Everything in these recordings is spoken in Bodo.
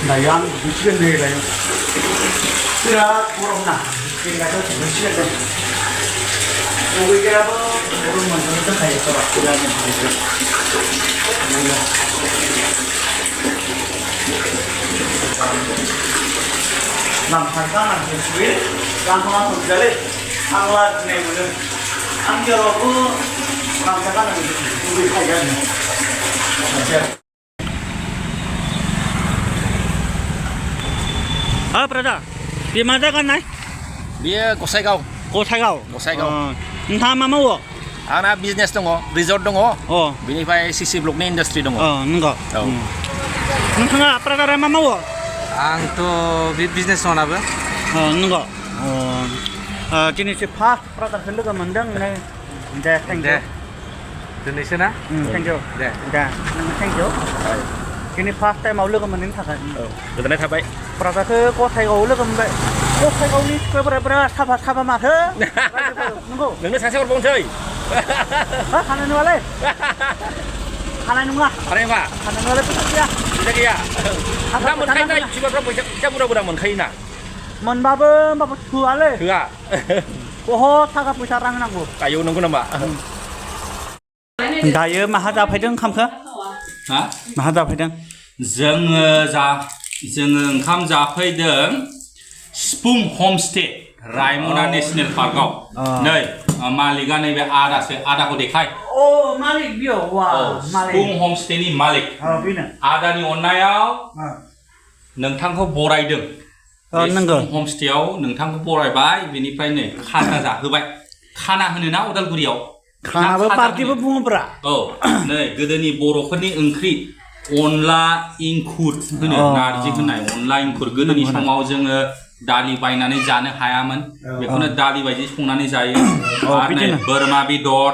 दायो आं मिथिगोन दे दायो बिराद गरम ना बेनिखायनो मिथिगोन दे दुगैग्राबो गरम मोननो थाखाय बिराद नामथांखा नामथांखि गानथ'ना थांजालै आंला गिनाय मोनो आं जेरावबो नामथांखा दुगैखायो आरो ब्रादा बे मा जायगा नाय बेयो गसाइगाव गसाइगाव नोंथाङा मा मावो आंना बिजनेस दङ रिजर्ट दङ बेनिफ्राय सिसि ब्लकनि इन्डास्ट्रि दङ नंगौ नोंथाङा ब्रादारा मा मावो आंथ' बे बिजनेस मावनाबो नंगौ दिनैसो फार्स्ट ब्रादारखौ लोगो मोनदों दे थेंक इउ दिनैसो ना thank you Day thank you दिनै फार्स्ट टाइमाव लोगो मोननायनि थाखाय गोजोननाय थाबाय ब्रादारखौ गसाइगावआव लोगो मोनबाय गसाइगावनि सिख्लाफोरा बिराद साफा माथो नंगौ नोंनो सासे हरबावनोसै हानाय नङालै हानाय नङालै फैसा गैया दा मोनखायो ना इउटिउबारफ्रा फैसा बुरजा मोनखायोना मोनबाबो थोआलै थोआ बहुत थाखा फैसा रां नांगौ आयौ नंगौ नामा दायो माहा जाफैदों ओंखामखौ हा माहा जाफैदों जोङो ओंखाम जाफैदों सिफुं हमस्टे रायमना नेशनेल पार्कआव नै मालिकआ नैबे आदाखौ देखाय मालिक बियो सिफुं हमस्टेनि मालिक आदानि अननायाव नोंथांखौ बरायदों सिफुं हमस्टेआव नोंथांखौ बरायबाय बेनिफ्राय नै खाना जाहोबाय खाना होनोना उदालगुरियाव खानाबो पार्टिबो बुङोब्रा नै गोदोनि बर'फोरनि ओंख्रि अनला इंखुर होनो नारजि होनाय अनला इंखुर गोदोनि समाव जोङो दालि बायनानै जानो हायामोन बेखौनो दालि बायदि संनानै जायो आरो नै बोरमा बेदर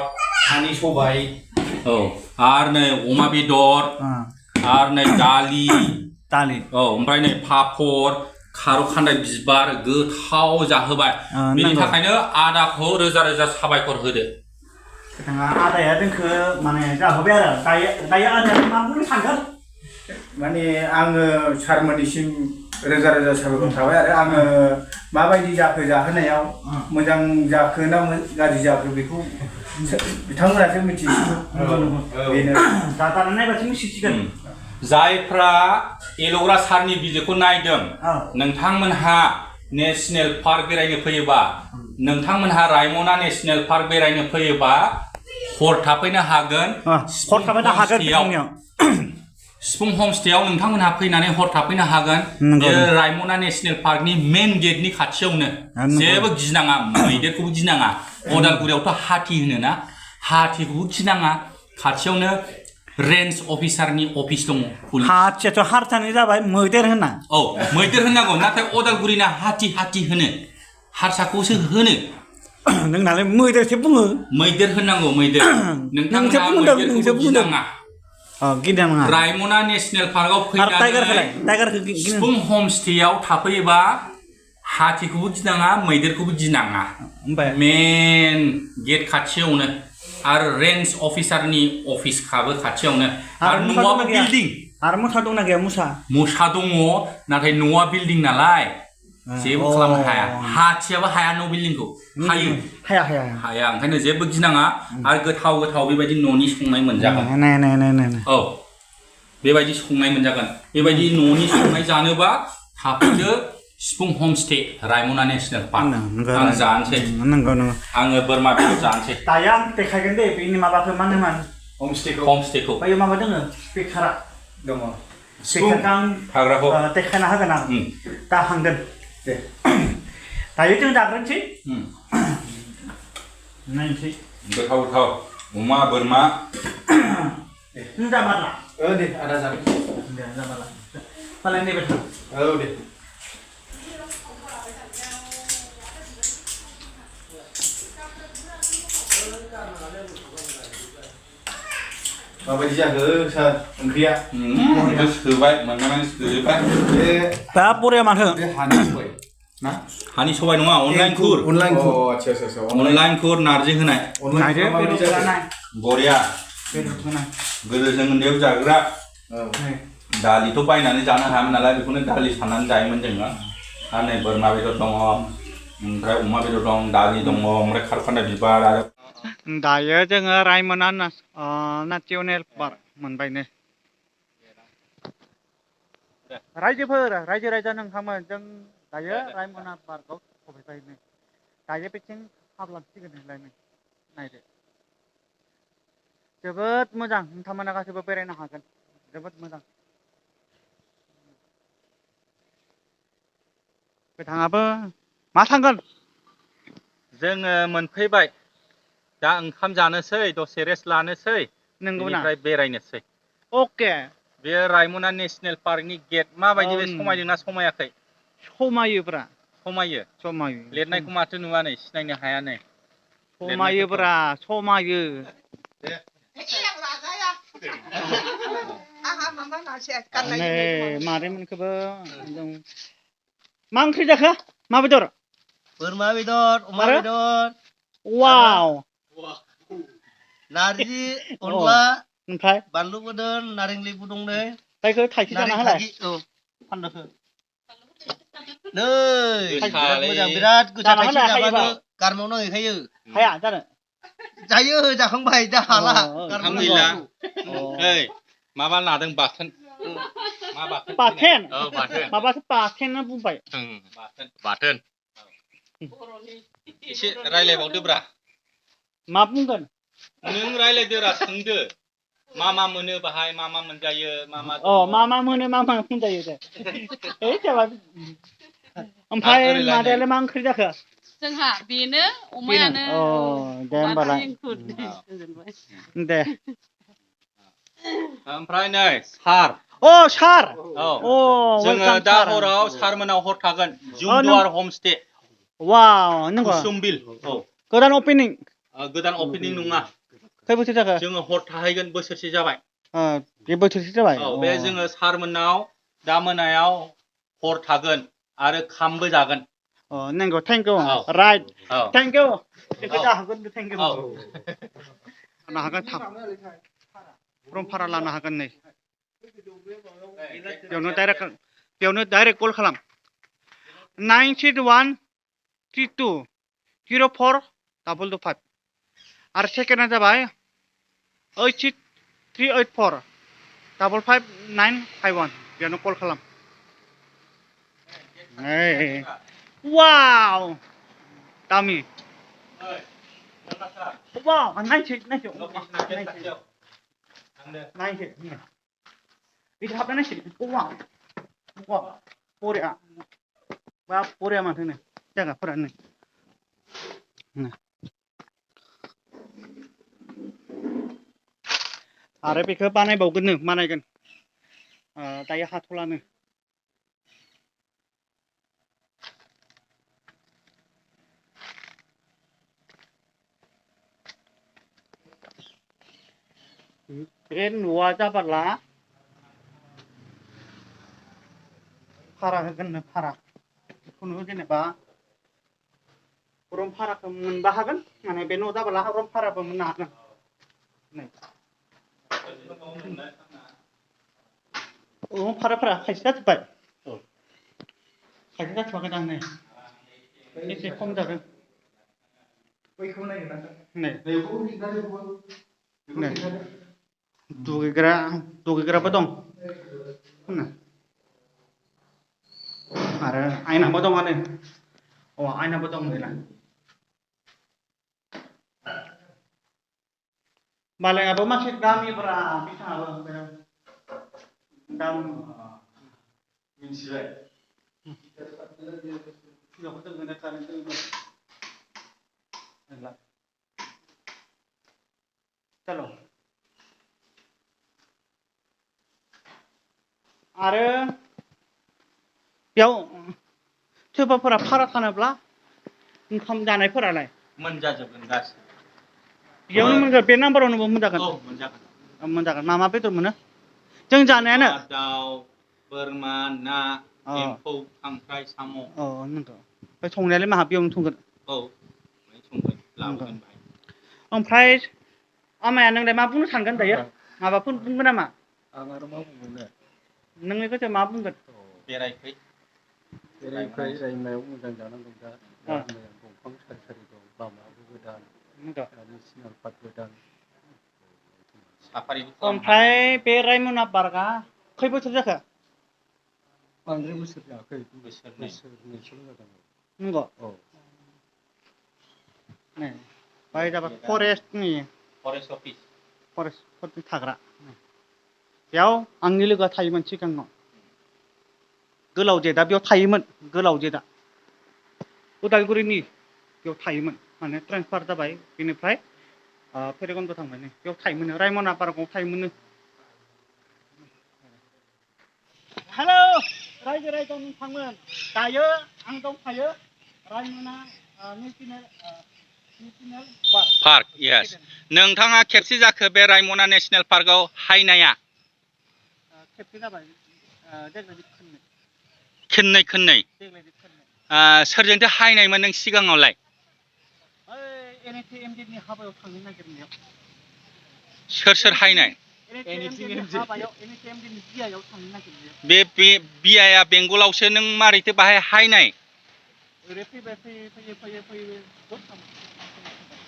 हानि सबाय आरो नै अमा बेदर आरो नै दालि ओमफ्राय नै पापर खारौ खान्दाय बिबार गोथाव जाहोबाय बेनि थाखायनो आदाखौ रोजा रोजा साबायखर होदो आदाया जोंखौ माने जाहोबाय आरो दायो आदाया मा बुंनो सानगोन माने आङो सारमोननिसिम रोजा रोजा साबायखर थाबाय आरो आङो माबायदि जाखो जाहोनायाव मोजां जाखो ना गाज्रि जाखो बेखौ बिथांमोनासो मिथिसिगौ बेनो जानानै नायबासो मिथिसिगोन जायफ्रा एल'ग्रा सारनि भिडिअखौ नायदों नोंथांमोनहा नेशनेल पार्क बेरायनो फैयोबा नोंथांमोनहा रायमना नेशनेल पार्क बेरायनो फैयोबा हर थाफैनो हागोन सिफुं हमस्टेआव नोंथांमोनहा फैनानै हर थाफैनो हागोन बे रायमना नेशनेल पार्कनि मेन गेटनि खाथियावनो जेबो गिनाङा मैदेरखौबो गिनाङा उदालगुरियावथ' हाथी होनोना हाथीखौबो गिनाङा खाथियावनो रेन्ज अफिसारनि अफिस दङ हाथियाथ' हारसानि जाबाय मैदेर होनना मैदेर होननांगौ नाथाय उदालगुरिना हाथी होनो हारसाखौसो होनो नोंनालाय मैदेरसो बुङो मैदेर होननांगौ मैदेर नोंथांमोनहा मैदेरखौबो गिनाङा रायमना नेशनेल पार्कआव फैनानै सिफुं हमस्टेआव थाफैयोबा हाथीखौबो गिनाङा मैदेरखौबो गिनाङा मेन गेट खाथियावनो आरो रेन्ज अफिसारनि अफिसखाबो खाथियावनो आरो न'आबो बिल्डिं आरो मोसा दंना गैया मोसा दङ नाथाय न'आ बिल्डिं नालाय जेबो खालामनो हाया हाथियाबो हाया न' बिल्डिंखौ हाया ओंखायनो जेबो गिनाङा आरो गोथाव बेबायदि न'नि संनाय मोनजागोन बेबायदि संनाय मोनजागोन बेबायदि न'नि संनाय जानोबा थाफैदो सिफुं हमस्टे रायमना नेशनेल पार्क आं जानोसै आङो बोरमा बेदर जानोसै दायो आं देखायगोन दे बेनि माबाखौ मा होनोमोन हमस्टेखौ बैयो माबा दोङो स्पिकारा दङ स्पिकारखौ आं थाग्राखौ देखायना होगोन आं दा हांगोन दे दायो जों जाग्रोनोसै नायनोसै गोथाव अमा बोरमा नों जामारला दे आदा जाबाय दे जामारला मालाय नैबे थां दे माबायदि जाखो सार ओंख्रिया सोबाय मोननानै सोबाय दा बरिया माथो हानि सबाय नङा अनला इंखुर अनला इंखुर नारजि होनाय बरिया गोदो जों उन्दैयाव जाग्रा दालिथ' बायनानै जानो हायामोन नालाय बेखौनो दालि साननानै जायोमोन जोङो आरो नै बोरमा बेदर दङ ओमफ्राय अमा बेदर दं दालि दङ ओमफ्राय खारखान्दा बिबार आरो दायो जोङो रायमना नेसनेल पार्क मोनबायनो रायजोफोर रायजो राजा नोंथांमोन जों दायो रायमना पार्कआव सफैबायनो दायो बिथिं हाबलांसिगोन होनलायनो नायदो जोबोद मोजां नोंथांमोना गासैबो बेरायनो हागोन जोबोद मोजां बिथाङाबो मा थांगोन जोङो मोनफैबाय दा ओंखाम जानोसै दसे रेस्ट लानोसै बेनिफ्राय बेरायनोसै अके बे रायमना नेसनेल पार्कनि गेट माबायदि बे समायदोंना समायाखै समायोब्रा समायो लिरनायखौ माथो नुवा नै सिनायनो हाया नै समायोब्रा समायो नै मादैमोनखौबो मा ओंख्रि जाखो मा बेदर बोरमा बेदर अमा बेदर वाव नारजि अनला ओमफ्राय बानलु बोदोन नारें लेबु दं नै जायखौ थाइसे जाना होलाय औ फानदोखो नै बिराद मोजां बिराद गोसा थाइसे जाबानो गारमायाव नांहैखायो हाया जानो जायो जाखांबाय दा हाला गैला ओइ माबा लादों बाथोन मा बाथोन बाथोन औ बाथोन माबासो बाथोन बुंबाय बाथोन एसे रायलायबावदोब्रा मा बुंगोन नों रायलायदोरा सोंदो मा मोनो बाहाय मा मोनजायो मा मा मोनो मा मोनजायो दे ओइ जाबा ओमफ्राय मादैयालाय मा ओंख्रि जाखो जोंहा बेनो अमायानो दे होमबालाय दे ओमफ्राय नै सार सार जोङो दा हराव सारमोनाव हर थागोन जुमदुवार हमस्टे वाव नंगौ कुसुमबिल गोदान अपेनिं नङा खै बोसोर जाखो जोङो हर थाहैगोन बोसोरसे जाबाय बे बोसोरसे जाबाय बे जोङो सारमोनाव दा मोनायाव हर थागोन आरो खामबो जागोन नंगौ thank you right thank you जाहोगोन थेंक इउ लानो हागोन थाब रुम भारा लानो हागोन नै बेयावनो डाइरेक्ट कल खालाम 981320455 आरो सेकेन्डआ जाबाय 86384555951 बेयावनो कल खालाम वाव दामि वाव नायसै बिदि हाबना नायसै वाव बरिया बा बरिया माथो नो जायगाफोरा नै आरो बेखौ बानायबावगोन बानायगोन दायो हाथ'लानो बे न'आ जाबाला भारा होगोन भारा खुनु जेनेबा रुम भाराखौ मोनबा हागोन माने बे न' जाबाला रुम भाराबो मोननो हागोन नै भाराफोरा खायसे जाजोब्बाय खायसे जाथ'वाखै दां नै एसे खम जादों नै दुगैग्राबो दं आरो आयनाबो दं आयनाबो दं नै मालायाबो मानसि गामिब्रा बिथाङाबो दाम मिथिबाय चलो आरो बेयाव सोरबाफोरा भारा थानोब्ला ओंखाम जानायफोरालाय मोनजाजोबगोन गासिबो बेयावनो मोनगोन बे नाम्बारावनो मोनजागोन मोनजागोन मा बेदर मोनो जों जानायानो दाउ बोरमा ना एम्फौ खांख्राइ साम' नंगौ ओमफ्राय संनायालाय माहा बेयावनो संगोन संगोन लाबोगोन ओमफ्राय आमाया नोंलाय मा बुंनो सानगोन दायो माबाफोर बुंगोन नामा आं आरो मा बुंनो नोंनि गोसो मा बुंगोन बेरायफै बेनिफ्राय रायमायाव मोजां जानांगौ दा रायमाया दंफां सारि सारि दं लामायाबो गोदान नेसनेल पार्क गोदान साफारिबो ओमफ्राय बे रायमना पार्कआ खै बोसोर जाखो बांद्राय बोसोर जायाखै बोसोरनै बोसोरनैसोल' जादों नंगौ औ नै बाय जाबाय फरेस्टनि फरेस्ट अफिस फरेस्टफोरनि थाग्रा बेयाव आंनि लोगोआ थायोमोन सिगाङाव गोलाव जेदा बेयाव थायोमोन गोलाव जेदा उदालगुरिनि बेयाव थायोमोन माने ट्रेन्सफार जाबाय बेनिफ्राय भैरबकुन्द थांबाय नै बेयाव थायोमोन रायमना पार्कआव थायोमोन हेलौ रायजो राजा नोंथांमोन दायो आं दंखायो रायमना नेसनेल पार्क यस नोंथाङा खेबसे जाखो बे रायमना नेसनेल पार्कआव हायनाया खेबसे जाबाय देग्लाय खेननै सोरजोंथो हायनायमोन नों सिगाङावलाय NHMDनि हाबायाव थांनो नागिरनायाव सोर हायनाय NHMDनि बियायाव थांनो नागिरनायाव बे बियाया बेंगलावसो नों मारैथो बाहाय हायनाय ओरै फैबाय फैयै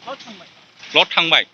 ल' थांबाय ल' थांबाय